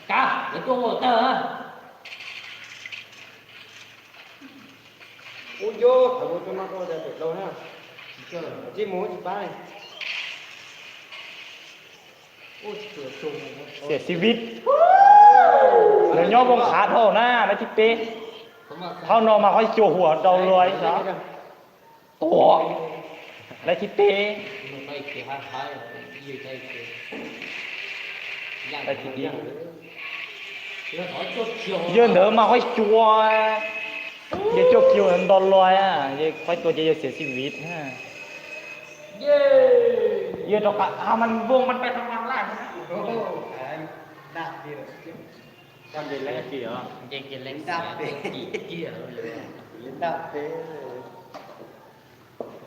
Kav, lawv tuaj ua tawg. Ub, yog thawv ua tuaj no tuaj pem dlau na. Tsis mus tsis pab. Xiam xi vib. Lawv nyob Voos Khav dhau na, lawv thib peb. Thaum no mas qhov cua huam rau luag xyov. Tua. Lawv thib peb. Yawg ntawd mas qhov cua, yawg cua kiag nto luag, yawg qhov cua ces yawg xiam xi vib. Yawg rov qab, mas Voos mas pais rau qab laj.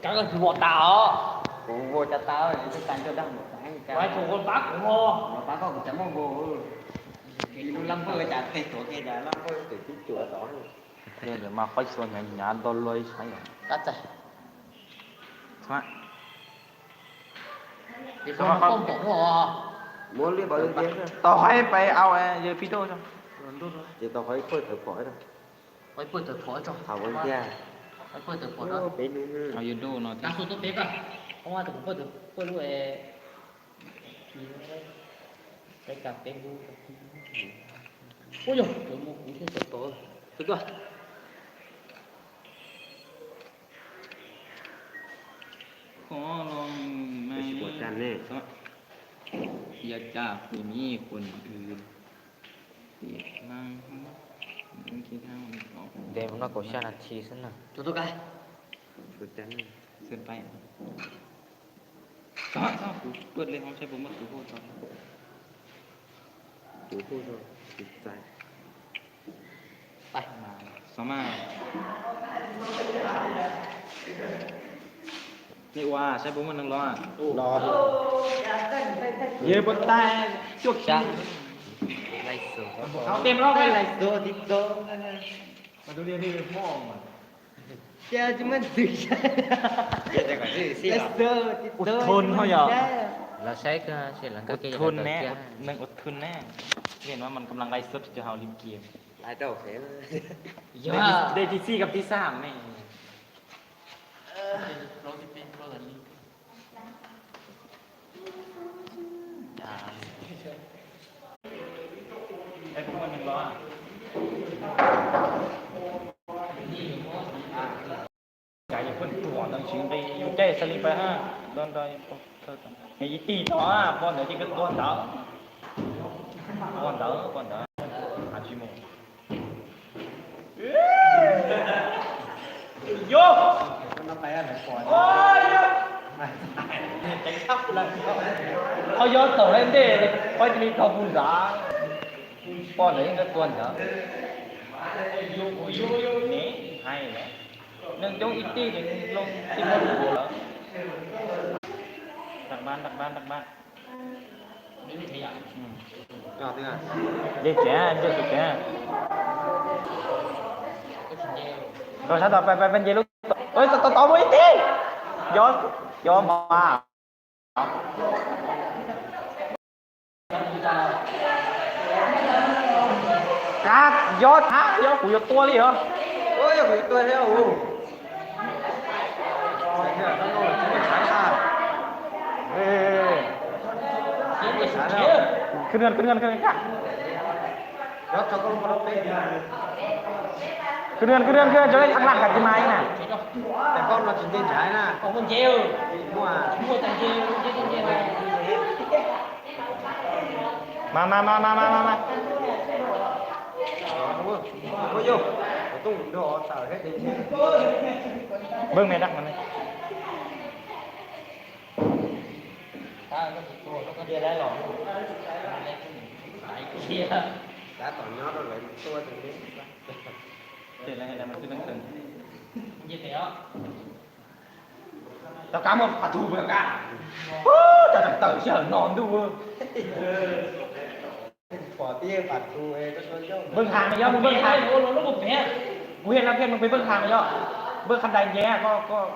Kav, kuv vau tas os. Kuv vau tas tas, kuv tas coj dag mus tas, kuv pab koj, kuv tas muaj vau. Lub lab npawj cas teg tuav kiag cas lab npawj twm tib cuav tod. Ntawm mas qhov xua hnyav hnyav nto luag ib sab yom. Tau qhov pais au yawg pib rau, ces tau qhov ib pawg thawv phom, thaum ua ntej peb nub no. Ua yog cov muaj kuv thiab cov tod, tuaj. Koj los mas, ya cas kuv ni kuv ni. Ntes mus no kaum xya nas this xwb na. Txhob, txhob, kuv tuaj li ho saib puas muaj tus hauj tod. Tus hauj tod, tus txais. Xov mas. Nej ua saib puas muaj neeg los. Los. Yog puas tag cuaj xya. Tej no lais xo tib tog. Ua thun ho yog. Ua thun ne, neeg ua thun ne. Vim no mas kamlas lais xo rau hauv li kiag. Lais rau. Đây thì si gặp thì sao này. Cas yus pheej tuam ntawd tsis nqis, yus caij xas li pais ha. Ib tij tod, poj ntawd ces koj tua ntawd. Poj ntawd, poj ntawd. Tsis mus. Yog. Qhov yog tawm hais ntej, qhov cia li tau kuv nrad. Poj ntawd yeej koj tua ntawd. Ne, hais lawm. Neeg coob ib tij ces loo tij muab kuv lawm. Nrag npab, nrag npab, nrag npab. Nce tsev, nce tsev. Rau sab tod, pab nce lub tod, tod muaj ib tij. Yog, yog mas. Kav, yog thav, yog kuv yuav tua li os. Khwv nqi, khwv nqi, khwv nqi, khwv nqi, khwv nqi, cov lej thab laj kav tsis mas na. Mas mas mas mas mas mas. Npawg me dab no ne. Rov qab muaj pas thu pem ka. Cov tawm sij hawm no ntuj. Npawg Has yog, npawg Has. Kuv hais lab pheej npawg Has yog. Npawg Khab Dais nce, koj, koj.